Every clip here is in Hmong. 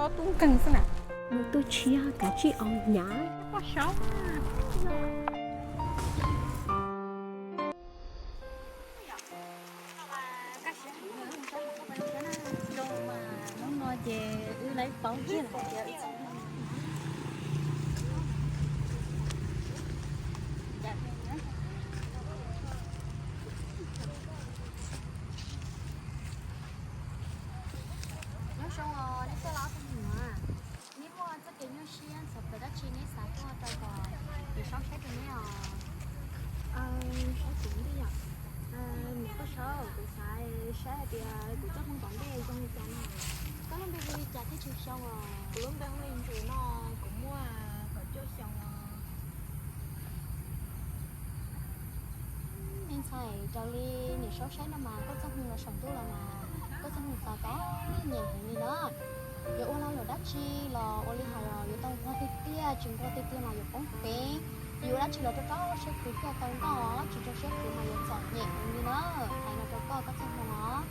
Tub nkeeg xwb na. Mus tu tshiab kav tsij aus hnyav. Hnub no ces wb lawv paub kiag lawm tias nyob zoo os nej txoj laus tub nkeeg, nej muaj txoj kev nyuaj siab ntxhov plaws dab tsi neb xav tuaj rau kom kuv saib saib rau neb os. Saib kuv li yom, niam Paj Saub, kuv xav saib hais tias kuv txoj hmoo tom ntej zoo li cas no. Koj lub npe hu li cas thiab tsawg xyoo os? Kuv lub npe hu li Ntsuas no, kuv muaj kaum cuaj xyoo os. Me ntxhais, raws li niam Saub saib no mas koj txoj hmoo los saum ntuj los mas koj txoj hmoo txom txom nyem heev li na. Yuav ua lag luam dab tsi los ua li hais los yuav tau nquag tiag tiag, tsis nquag tiag tiag mas yuav poob peev. Yuav ua dab tsi los rau rau siab khwv thiaj tau noj, tsis rau siab khwv mas yuav txom nyem heev li na. Hais no rau koj, koj txoj hmoo os.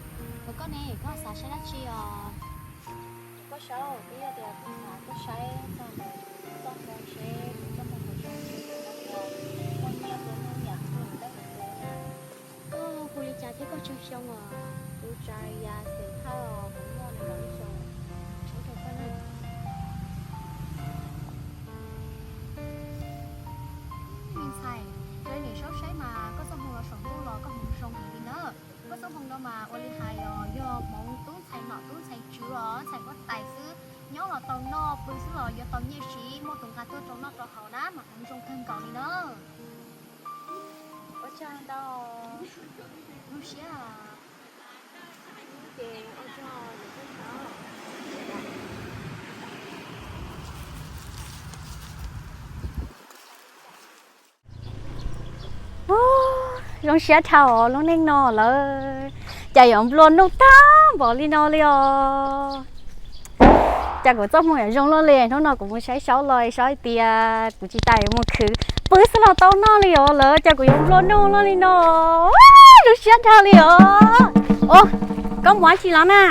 Koj ne, koj xav saib dab tsi os? Koj saib, twb yog tias kuv xav tuaj saib txog ntawm koj hmoo seb koj txoj hmoo puas zoo, muaj nyiaj puas muaj nyiam, muaj teeb meem puas. Koj hu li cas thiab koj tsawg xyoo os? Kuv tsa ya xeem thaj os, kuv muaj nees nkaum ib xyoos. Saib rau koj na. Me ntxhais, raws li niam Saub saib mas koj txoj hmoo los saum ntuj los koj hmoov zoo heev li na. Koj txoj hmoo no mas ua li hais os, yog hmoov tub ntxhais nom tub ntxhais tswv os, ntxhais huab tais xwb, nyob los tau noj, pw xwb los yuav tau nyiaj siv, muaj tus nqa tuaj rau noj rau haus na mas hmoov zoo kawg nkaus li na. Ua tsaug ntau, zoo siab. Ces ua tsaug. Ub, zoo siab dhau os, lub neej no lawm cas yuav nplua nuj tag npaum li no li os. Cas kuv txoj hmoo yuav zoo luaj li. Hnub no kuv mus saib Saub los Saub hais tias kuv tsis tas yuav mus khwv pw xwb los tau noj li os, lawm cas kuv yuav nplua nuj luaj li no. Ub, zoo siab dhau li os. Ub, koj mus dab tsi los na?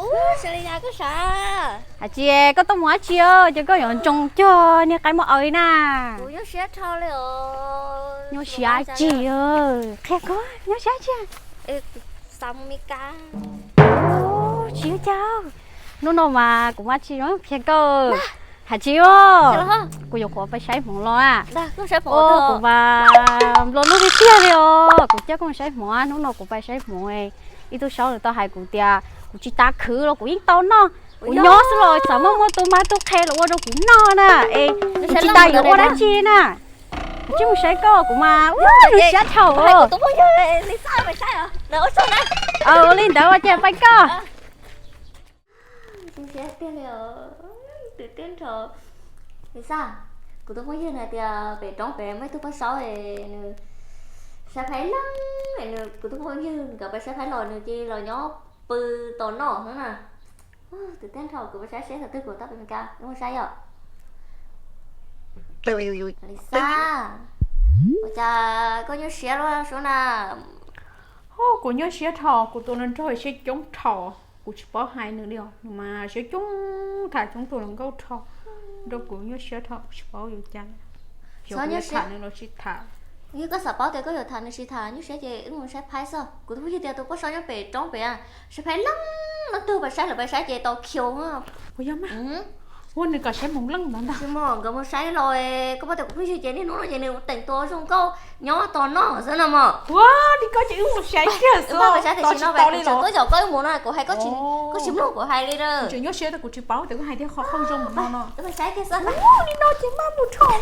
Ub, sawv li cas koj sav? Hais tias koj tuaj mus dab tsi os, ces koj yuav ntsoos cog niag qaib muaj aws li na. Kuv nyuaj siab dhau li os. Nyuaj siab dab tsi? Qhia koj, nyuaj siab dab tsi? Xav mus Mes Kas. Tsis ua cas. Hnub no mas kuv mam tsis qhia koj. Hais tsis os, kuv yuav qhuav pais saib hmoov los a. Kuv mas nplua nuj tiag tiag li os, kuv coj koj saib hmoov, hnub no kuv pais saib hmoov. Ib tug Saub nws tau hais kuv tias kuv tsis tas khwv los kuv yeej tau noj. Kuv nyob xwb los txawm muaj muaj tus mab tus qhe los ua rau kuv noj na. Es kuv tsis tas yuav ua dab tsi na. Kuv tsis mus saib koj, kuv mas ua nws siab dhau. Ua li ntawd ua cas pais koj. Zoo siab tiag li os, twb teb nrho. Nws xav, kuv tus phooj ywg nws hais tias pem roob pem muaj ib tug poj saub es nws saib phaib leej, kuv tus phooj ywg nkawd pais saib phaib los nws cia li los nyob pw tos noj xwb na. Twb teb nrho, kuv pais saib seb thaum twg kuv tau pem Mes Kas, wb mus saib yom. Li xav, ua cas koj nyuaj siab luaj suab na? Kuv nyuaj siab dhau, kuv tus hluas nraug siab coob dhau, kuv tsis paub hais nws li os, nws mas siab coob tham coob tus hluas nkauj dhau, nrog kuv nyuaj siab dhau, kuv tsis paub yuav cas. Xyov kuv yuav tham nws los tsis tham. Yog koj xav paub tias koj yuav tham nws tsis tham, nyuaj siab ces wb mus saib phaib xwb. Kuv tus phooj ywg tias tus poj saub nyob pem roob pem, saib phaib leej leej tug, pais saib lawm pais saib ces tau khiu. Puas yog mas? Ua nws kom saib hmoov leej ntawd ntag. Tsis mog, nkawd mus saib los, koj paub tias kuv phooj ywg ces niaj hnub no ces nws teem tus zoo nkauj nyob tos noj xwb no mog. Ua li koj ces wb mus saib kiag xwb. Pais saib tiam sis no, tuaj yaum koj wb mus no, kuv hais koj tsis mloog kuv hais li na. Tseem nyuaj siab tias kuv tsis paub tias koj hais tias qhov qhaub zoo no no. Wb pais saib kiag xwb. Li no ces maj mus dhau.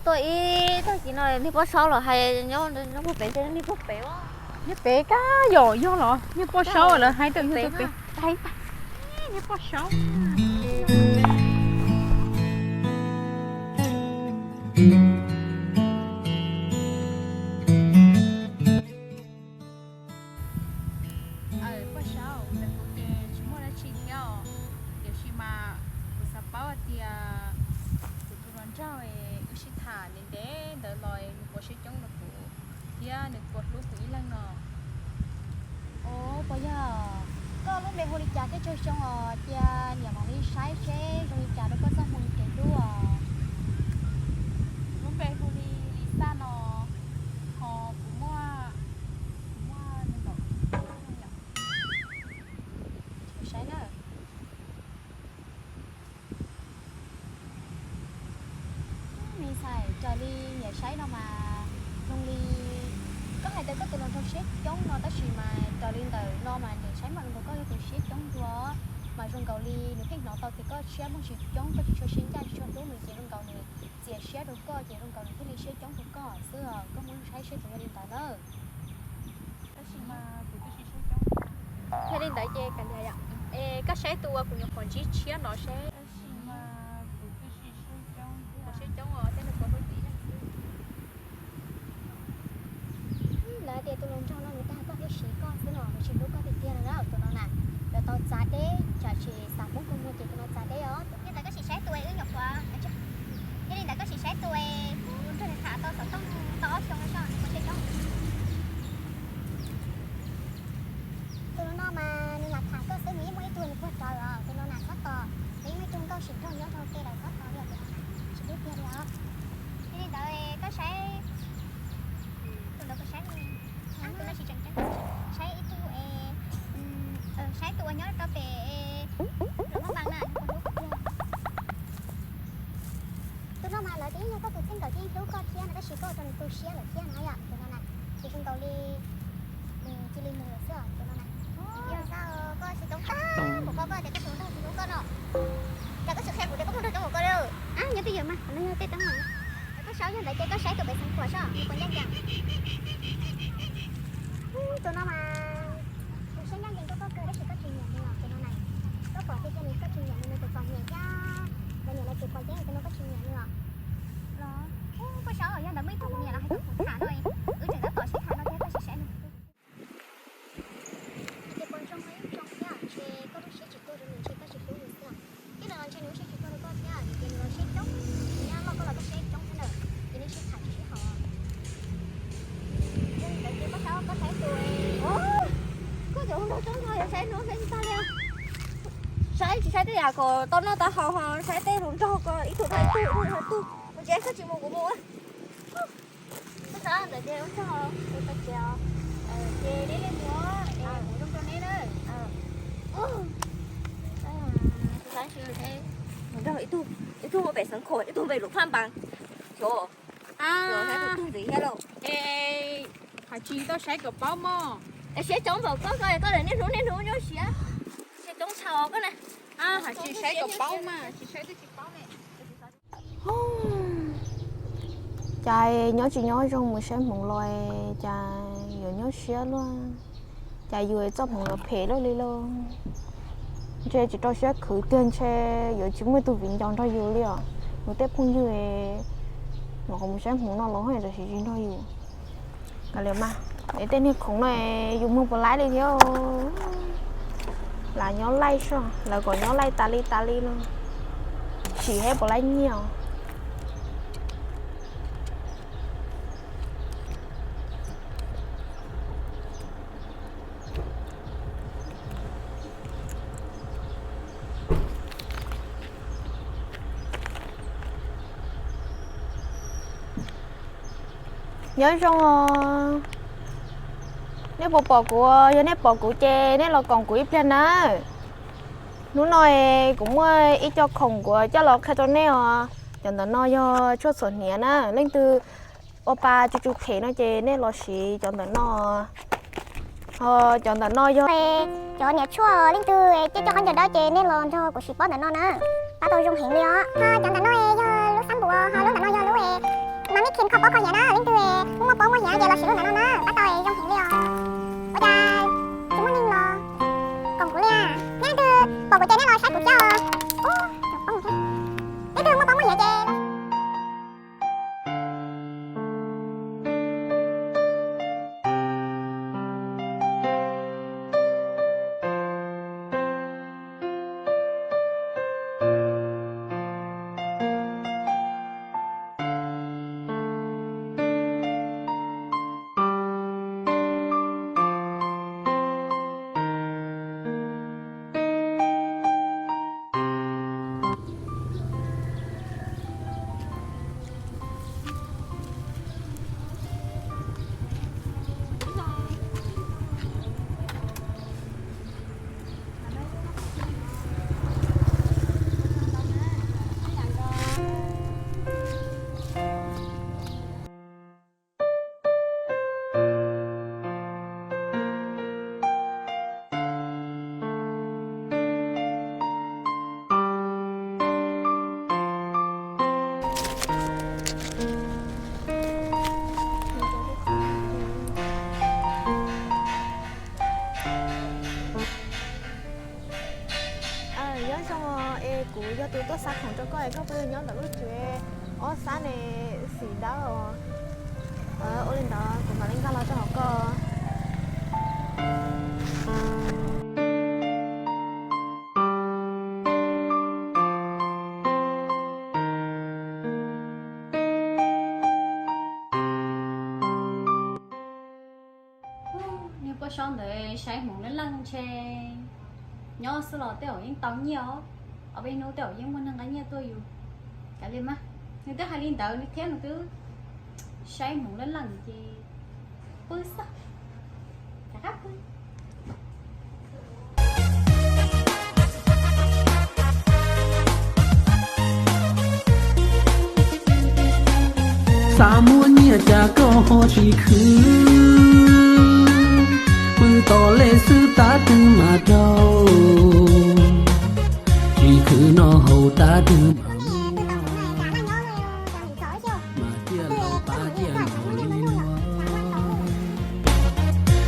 Tuaj ib tag kis no niag poj saub los hais nyob puag pem, niag puag pem, niag pem kab yom, yog los niag poj saub lawv hais tias yog puag pem. Niag poj saub. Poj saub, ntawm kuv ces tsis muaj dab tsi thiab os, tiam sis mas kuv xav paub hais tias kuv tus hluas nraug wb sib tham ntev ntev ntawd los nws puas siab coob rau kuv thiab nws puas hlub kuv ib leeg no. Puas yog? Koj lub npe hu li cas thiab tsawg xyoo os? Cia niam mam li saib seb zoo li cas rau koj txoj hmoo kev hlub os. Lub npe hu li Lisa no, ho kuv muaj, kuv muaj nees nkaum. Saib na. Me ntxhais, raws li niam saib no mas zoo li koj hais tias koj tus hluas nraug siab coob no, tab sis mas raws li ntawm no mas niam saib mas zoo nkaus koj yog tus siab coob dua, mas zoo nkaus li nws pheej hnov tau tias koj siab muaj tsis coob, koj tsis tshua sib ncaj tsis tshua hlub nws ces zoo nkaus nws txias siab rau koj ces zoo nkaus nws thiaj li siab coob rau koj xwb os. Koj muab saib seb puas yog li ntawd na. Yog li ntawd ces kav liam, es koj saib tus uas kuv nyuam qhuav ntsib tshiab no seb. Siab coob os, tej no puas hlub tim neeg xwb. Lawv tias tus hluas nraug no nws tag koj hlub siab koj xwb no, nws tsis hlub koj tiag tiag no na, tus no na. Yuav tau txav deb, tsam tsis xav poob kua muag ces tus no txav deb os. Yog li ntawd koj sim saib tus es wb nyuam qhuav, yog li ntawd koj sim saib tus es kuv nrog nws tham tau xov tooj tau ob xyoo no soj nws puas siab coob. Tus no mas nws lam tham koj xwb, nws yeej muaj ib tug nws puag rawv os. Tus no na txhob tos, nws yeej muaj ib tug nkauj sim nraug nyob rau tej lawm, txhob tos li os, tus no na tsis hlub tiag li os. Yog li ntawd koj saib, tus ntawd koj saib, tus no tsis tseem ceeb, saib ib tug es, saib tus uas nyob rau pem Luam Maj Npas na, nws puas hlub koj tiag. Tus no mas lawv tias yeej yog koj tus txheej nkawm thiab hlub koj thiab no, tab sis koj ua rau nws tu siab lawm thiab no yom, tus no na. Ces zoo nkaus li nws cia li mus lawm xwb os, tus no na. Yog koj tsis toob tag npaum koj, koj tias koj tus hluas nraug tsis hlub koj no, cas koj tsis qhia kuv tias koj muaj hluas nraug coob npaum koj li. Nyob twj ywm mas, qhov no yog tej teeb meem. Koj saib, yog ntawd ces koj saib tus pem xeev khuam soj nws puas ncaj ncees. Tus no mas nws siab ncaj ncees rau koj kawg tab sis koj tsis nyiam nws os, tus no na. Koj pom tiag tiag nws, koj tsis nyiam nws, nws tus pom nyiam thiab los niam lawv tus pom yeeb, tus no koj tsis nyiam nws os. Los, koj saib, yog ntawd muaj ib tug kuv niam los hais rau kuv tham no, wb tseem tab tom sib tham no thiab koj sim saib nws. Ces puas zoo, ib zoo thiab ntshe koj lub siab tsis tuaj rau nws, ntshe koj tsis hlub nws xwb. Tij laug los ntshe nws lub siab tsis tuaj rau koj thiab, vim tias nws los siab coob, nws nyob loj koj los koj siab coob thiab ntawd, ces nej sib tham tsis sib haum. Ntawd ces koj saib, koj saib tus, koj cov hluas nraug coob no yog saib no saib tsis tag li. Saib tsis saib tej yam kom tau noj tau haus ho saib tej hluas nraug ko ib tug dhau ib tug, ib tug dhau ib tug, kuv tsis, koj tsis mus kuv mus. Koj saib ntawd ces ua tsaug, ua tsaug ces, ces neb li mus, es mus zoo rau neb na. Ib tug, ib tug ua pem Xeev Khuam, ib tug pem Luam Phaj Npas. Xyov, xyov saib tus twg ntxiv thiab lauj. Es Hais Tsis tau saib kom paub mog. Es siab coob npaum koj, koj, koj niaj hnub niaj hnub nyob siab, siab coob tshaj koj na. Hais Tsis saib kom paub mas, tsis saib twb tsis paub ne. Cas nyob tsis nyob zoo mus saib hmoov los cas yuav nyob siab luaj, cas yus txoj hmoov yuav phem luaj li lauj. Ntshe tsis rau siab khwv tiag, ntshe yuav tsis muaj ib tug viv ncaus nrog yus li os. Yus tej phooj ywg nyuam qhuav mus saib hmoov no los ho tam sim tsis nrog yus. Kav liam mas, es tej niag khoom no yus muag puas laib li thiab. Lam nyob laij soj, lawv kom nyob laij tas li tas li no, sim saib puas laib nyiaj os. Nyob zoo os. Nej puas pom kuv? Yog nej pom kuv ces nej los koom kuv ib pliag nawb. Hnub no kuv muaj ib co khoom kuv coj los qhia rau nej os. Cov ntawm no yog tshuaj txhuam hniav na. Leej twg ua pa tsu tsu phem no ces nej los siv cov ntawm no. Ho cov ntawm no yog cov niam tshuaj, leej twg coj coj qhov ncaws dawb ces nej los nrog kuv siv pob ntawm no na. Pab tau zoo heev li os. Ho cov ntawm no yog lub xab npum, ho lub ntawm no yog lub mas mib khin kho pob kho hniav na. Leej twg muaj pob muaj hniav ces los siv lub ntawm no na, pab tau zoo heev li os. Ua cas tsis muaj neeg los koom kuv li? Leej twg pom kuv ces nej los saib kuv thiab os. Ub, leej twg muaj pob muaj hniav ces Xa khoom rau koj es koj pw nyob ntawm lub tsev ob sab ne, xim dawb os. Ua li ntawd kuv mam li nkag los rau hauv koj. Niag poj saub ntawd saib hmoov leej leej ntshe nyob xwb los tej zaum yeej tau nyiaj os. Ob peb hnub tej zaum yeej muaj neeg nqa nyiaj tuaj yus. Kav liam mas, nws twb hais li ntawd nws thiab nws twb saib hmoov leej leej ces pw xwb. Rov qab pw. Xav muaj nyiaj cas koj ho tsis khwv, pw tos lej xwb tab twg mas raug, tsis khwv noj haus tab twg mas muaj, mas ciaj laus pab ciaj nkaus li no.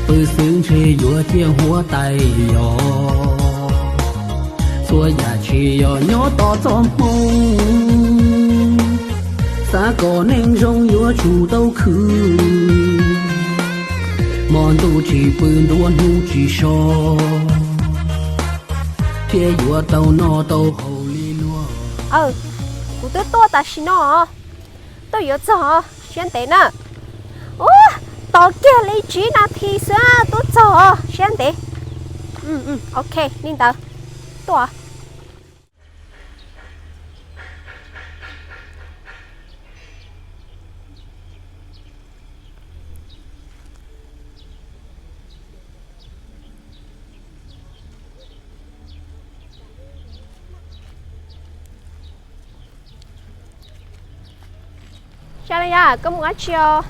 Pw xwb ntshe yuav ciaj huab tais yos, txhua yam tsis yog nyob tos txoj hmoo, xav kom neej zoo yuav tsum tau khwv, hmo ntuj tsis pw nruab hnub tsis so, thiaj yuav tau noj tau haus li luag. Kuv twb tuaj tam sim no, tuaj yuav txog, siab ntev na. Ua, tos kiag li tsib nas this xwb twb txog, siab ntev. Ok, li ntawd, tuaj. Sab Laj Yaj, koj mus dab tsi os?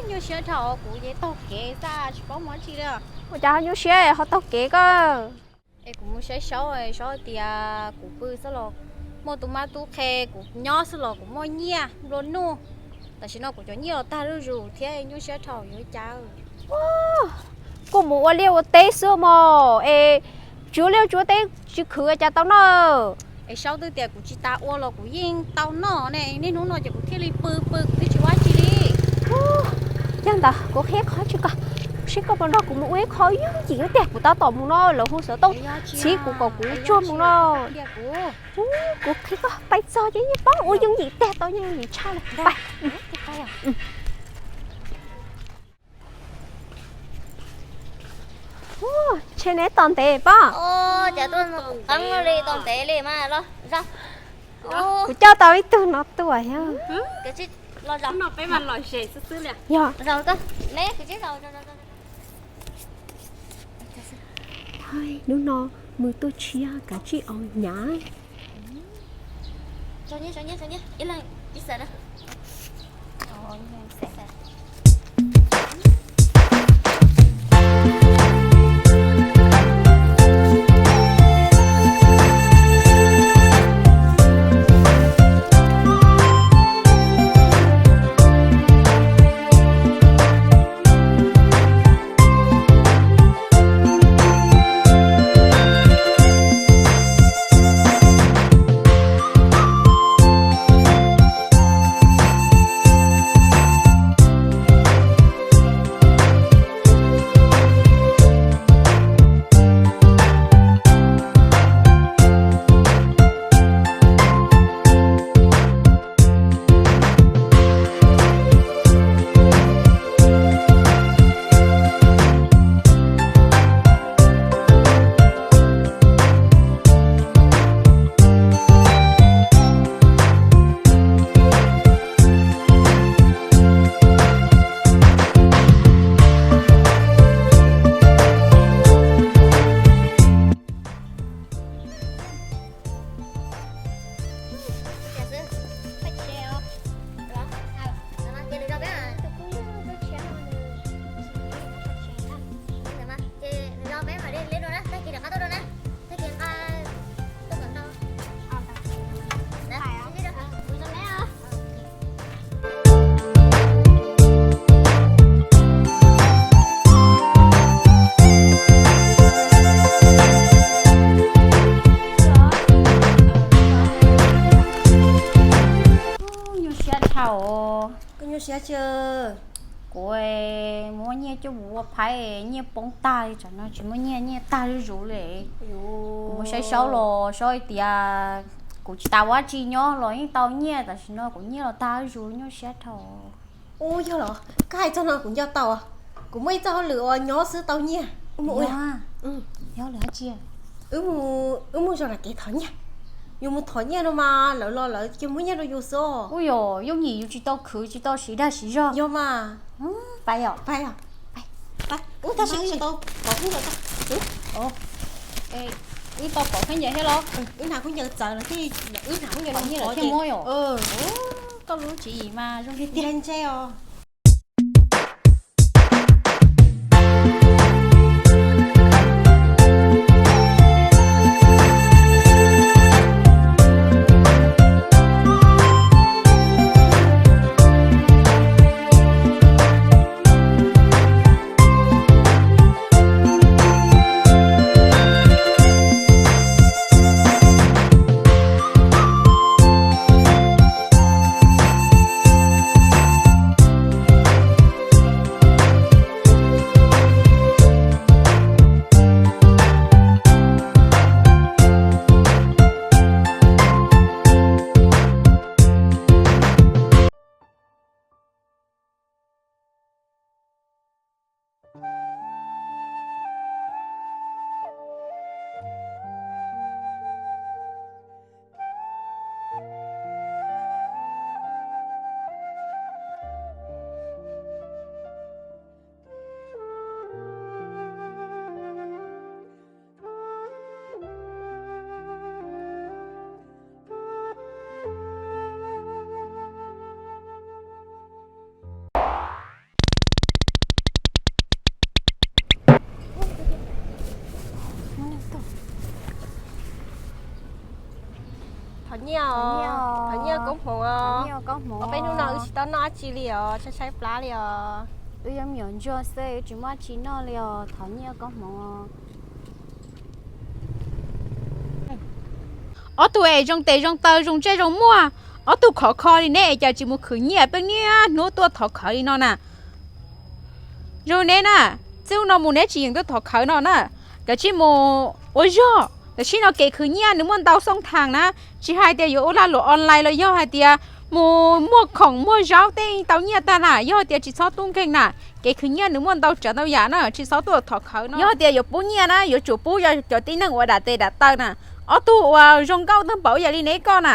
Nyuaj siab dhau, kuv ces taug kev xwb tsis paub mus dab tsi li. Ua cas ho nyuaj siab ho taug kev koj? Es kuv mus saib Saub, Saub hais tias kuv pw xwb los muaj tub mab tub qhe, kuv nyob xwb los kuv muaj nyiaj nplua nuj. Tam sim no kuv cov nyiaj los tag zuj zus thiab nyuaj siab dhau yuav ua cas. Kuj mus ua liaj ua teb xwb mog, es tsuav liaj tsuav teb tsis khwv cas tau noj. Es Saub twb tias kuv tsis tas ua los kuv yeej tau noj ne, niaj hnub no ces kuv thiaj li pw pw kuv twb tsis ua dab tsi li. Yog ntawd kuv qhia qhov tsis kom, seb koj puas nrog kuv mus ua ib qho yooj yim tiag, kuv tab tom mus no lawv hu xov tooj txhib kuv kom kuv tsuag mus no. Kuv qhia koj pais txog ces yeej paub ua yooj yim tiag tau yeej yim tshaj li. Pais. Ntshe neb tos ntev pob. Cas tuaj qeeb li tos ntev li mas los. Kuv coj tau ib tug no tuaj yog. Yog. Hnub no mus tuaj tshiab kav tsij aus hnyav. Siab tsi, kuv muab nyiaj coj mus ua phaiv, nyiaj poob tag li, tsam no tsis muaj nyiaj, nyiaj tag zuj zus li. Kuv mus saib Saub los Saub hais tias kuv tsis tas ua dab tsi nyob los yeej tau nyiaj, tam sim no kuv nyiaj los tag zuj zus, nyuaj siab dhau. Ub, yog los koj hais txog no kuv nco tau, kuv muaj ib txoj hauj lwm uas nyob xwb tau nyiaj. Wb mus, wb mus zos nam kev thov nyiaj. Yus mus thov nyiaj no mas lawv los lawv cia muab nyiaj rau yus xwb os. Ub, yog yooj yim, yus tsis tau khwv tsis tau siv dag siv zog. Yog mas. Pais yom, pais yom. Ub, tab sis wb tsis tau pov khaub ncaws. Wb tau pov khaub ncaws thiab los? Wb hnav khaub ncaws txawv los thiaj, wb hnav khaub ncaws los nyiaj lawv thiaj muab yom. Koj lub tswv yim mas zoo li tiag ntse os. Thov nyiaj os, thov nyiaj koob hmoov os. Peb hnub no wb tsis tau noj dab tsi li os, tshaib tshaib plab li os. Wb yuav me nyuam ntsuag xwb, wb tsis muaj dab tsi noj li os, thov nyiaj koob hmoov. Ob tug es zoo tes zoo taw zoo ntsej zoo muag, ob tug khov kho li neb es cas tsis mus khwv nyiaj peb niaj hnub tuaj thov khawv li no na. Zoo neb na, txij ub no mus neb tsis yeem tuaj thov khawv no na, kav tsij mus ua zog. Tam sim no kev khwv nyiaj nws muaj ntau xooj thaaj na, tsis hais tias yuav ua lag luam online los yog hais tias mus muag khoom muag zaub tej tau nyiaj tag na, yog tias tsis txhob tub nkeeg na. Kev khwv nyiaj nws muaj ntau tsav ntau yam na, tsis txhob tuaj thov khawv no. Yog tias yuav pub nyiaj na yuav tsum pub cov tib neeg uas dam tes dam taw na, ob tug uas zoo nkauj tag npaum yam li neb koj na,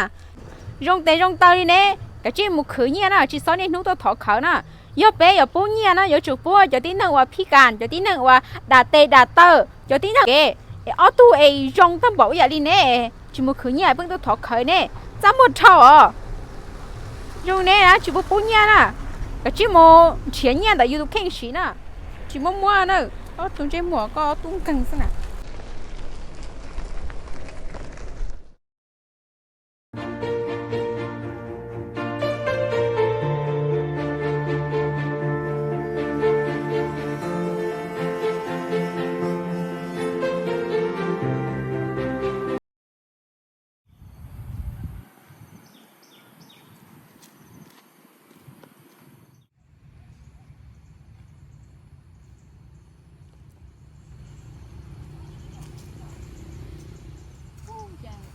zoo tes zoo taw li neb kav tsij mus khwv nyiaj na, tsis txhob niaj hnub tuaj thov khawv na. Yog peb yuav pub nyiaj na yuav tsum pub cov tib neeg uas phij kas, cov tib neeg uas dam tes dam taw, cov tib neeg kev. Es ob tug es zoo tag npaum yam li neb tsis mus khwv nyiaj pheej tuaj thov khawv ne, txaj muag dhau os. Zoo neb na tsis pub pub nyiaj na, kav tsij mus nrhiav nyiaj ntawm yus tus kheej siv na, tsis muab muab na. Ob tug ntsej muag koj ob tub nkeeg xwb na.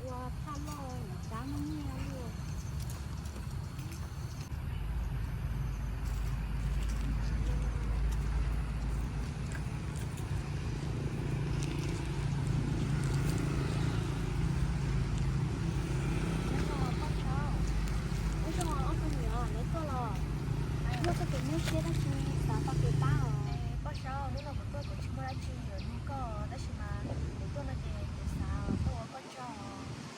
Ua phaj loj, cab muaj nyiaj li. Ub, zoo ob tug niam, neb tuaj los? Yog koj tus nyuaj siab tab sis xav tau kev pab os. Poj Saub, hnub no kuv tuaj kuv tsis muaj dab tsi yuav nug koj, tab sis mas kuv tuaj no ces kuv xav tuaj ua koj tsaug.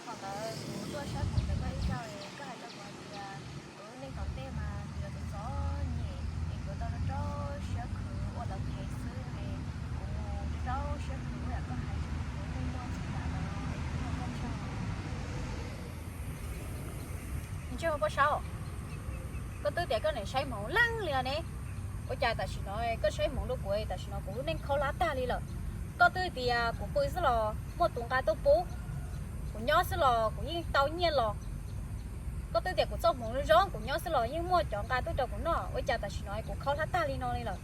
Thaum ntawd kuv tuaj saib kuv ntawm koj ib zaug, koj hais rau kuv hais tias kuv lub neej tom ntej mas kuv yuav txom txom nyem es kuv tau rau rau siab khwv ua lawv phem xwb es kuv mus rau rau siab khwv ua yam koj hais, kuv lub neej muaj txhua yam los kuv tuaj ua koj tsaug. Ntsej muag Poj Saub, koj twb tias koj niam saib hmoov leej li no ne, ua cas tam sim no koj saib hmoov rau kuv, tam sim no kuv lub neej khaub hlab tag li lawm. Koj twb tias kuv pw xwb los muaj tus nqa tuaj pub, kuv nyob xwb los kuv yeej tau nyiaj los. Koj twb tias kuv txoj hmoov zoo zoo, kuv nyob xwb los yeej muaj cov nqa tuaj rau kuv noj, ua cas tam sim no kuv khaub hlab tag li no li lawm?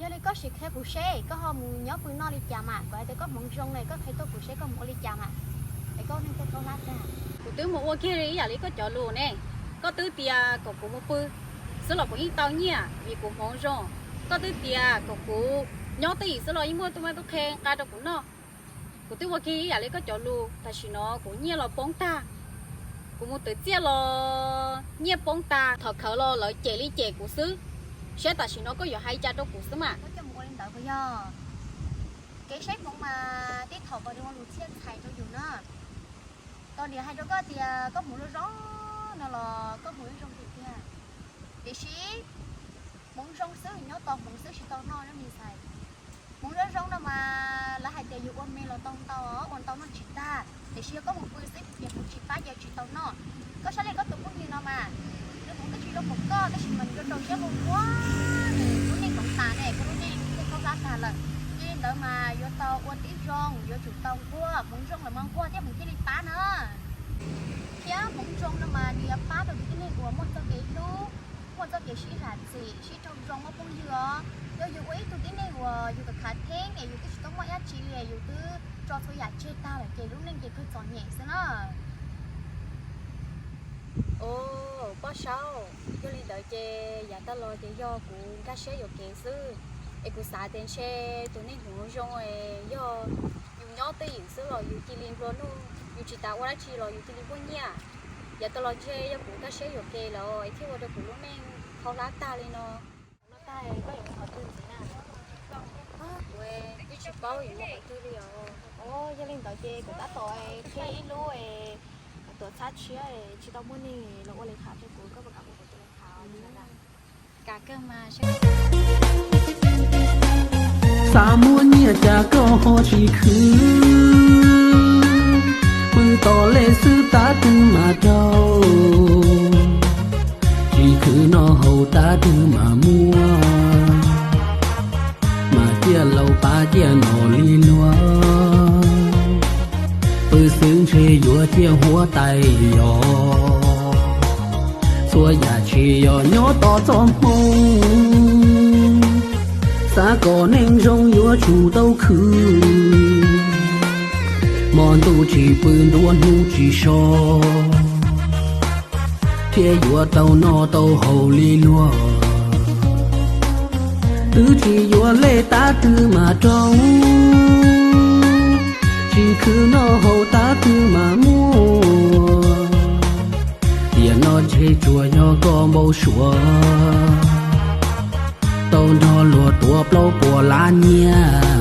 Yog li koj sim qhia kuv seb koj ho mus nyob pw noj li cas mas, kuv hais tias koj hmoov zoo ne, koj qhia tuaj kuv seb koj mus ua li cas mas es koj neeg tej khaub hlab tag. Kuv twb mus ua kiag li ib yam li koj cov lus ne. Koj twb tias kom kuv mus pw xwb los kuv yeej tau nyiaj vim kuv hmoov zoo. Koj twb tias kom kuv nyob twj ywm xwb los yeej muaj tub mab tub qhe nqa rau kuv noj. Kuv twb ua kiag ib yam li koj cov lus, tam sim no kuv nyiaj los poob tag. Kuv mus twv txiaj los nyiaj poob tag, thaum khawv los lawv cem li cem kuv xwb. Saib tam sim no koj yuav hais cas rau kuv xwb mas. Koj coj mus ua li ntawd puas yog? Kev saib hmoov mas tej thaum puas nws ua lus txhiaj txhais rau yus na. Tau niam hais rau koj tias koj hmoov zoo zoo no los koj hmoov zoo tiag tiag. Tiam sis hmoov zoo xwb, nyob tos hmoov xwb tsis tau noj ne me ntxhais. Hmoov zoo zoo no mas lawv hais tias yus ua me los tau ntau, ua ntau noj tsis tag, tiam sis yog koj mus pw xwb ces hmoov tsis pab ces tsis tau noj. Koj saib li koj tus phooj ywg no mas, nws hmoov twb tsis zoo npaum koj tab sis mas nws rau siab mus ua nws lub neej koom tas ne, koj lub neej thiaj khaub hlab tag lawm. Yog li ntawd mas yuav tau ua tib zoo, yuav tsum tau nquag, hmoov zoo lawm mas nquag thiab hmoov thiaj li pab na. Thiab hmoov zoo no mas nws yuav pab rau tus tib neeg uas muaj txoj kev hlub, muaj txoj kev sib zam txim, sib raug zoo, muaj phooj ywg os. Yog yus ua ib tug tib neeg uas yus khav khav theeb es yus twb tsis tau muaj dab tsi li, yus twb tso txhua yam tseg tag lawm ces lub neej ces kawg txom nyem xwb na. Os, Paj Saub, yog li ntawd ces yav tag los ces yog kuv nkag siab yuam kev xwb, es kuv xav tias ntshe tus neeg hmoov zoo es yog yus nyob twj ywm xwb los yus cia li nplua nuj, yus tsis tas ua dab tsi los yus cia li muaj nyiaj. Yav tag los ntshe yog kuv nkag siab yuam kev lawm es thiaj ua rau kuv lub neej khaub hlab tag li no. Kuv twb tsis paub yuav mus qhov twg li os. Yog li ntawd ces kuv tab tom qhib ib lub tuam txhab tshiab tsis tau muaj neeg los ua li qhov rau kuv, koj puas kam ua kuv tus li qhov? Xav muab nyiaj cas koj ho tsis khwv, pw tos lej xwb tab twg mas raug, tsis khwv noj haus tab twg mas muaj, mas ciaj laus pab ciaj nom li luag, pw xwb ntshe yuav ciaj huab tais yos, txhua yam tsis yog nyob tos txoj hmoo, xav kom neej zoo yuav tsum tau khwv, hmo ntuj tsis pw nruab hnub tsis so, thiaj yuav tau noj tau haus li luag, twb tsis yuav lej tab twg mas raug, tsis khwv noj haus tab twg mas muaj, tiam no ntshe tsuas yog koj npau suav, tau nrog luag tuav plaub puas lab nyiaj,